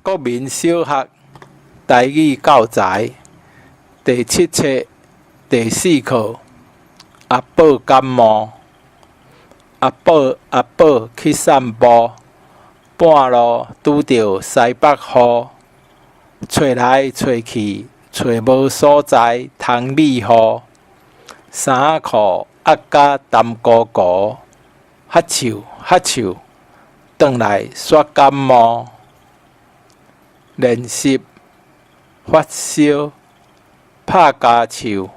國民小學台語教材第七冊第四課。阿寶感冒，阿寶阿寶去散步，半路拄著西北雨，揣來揣去，揣無所在通避雨，衫仔褲壓甲澹糊糊，哈啾哈啾，轉來煞感冒。練習發燒，拍跤手，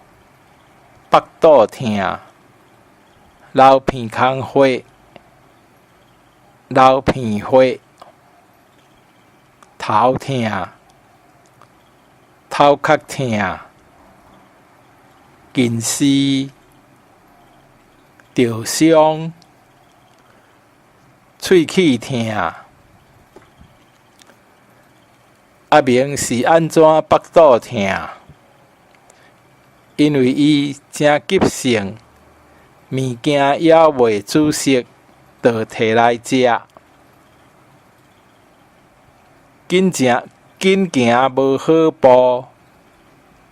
腹肚疼，流鼻空血，流鼻血，頭疼，頭殼疼，近視，著傷，喙齒疼。阿明是按怎腹肚疼？因為伊誠急性，物件猶未煮熟，就提來食。緊行緊行無好步，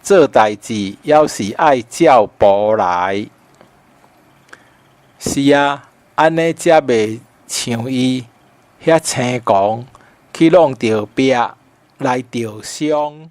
做代誌猶是愛照步來。是啊，按呢才袂像伊遐青狂，去弄著壁來著傷。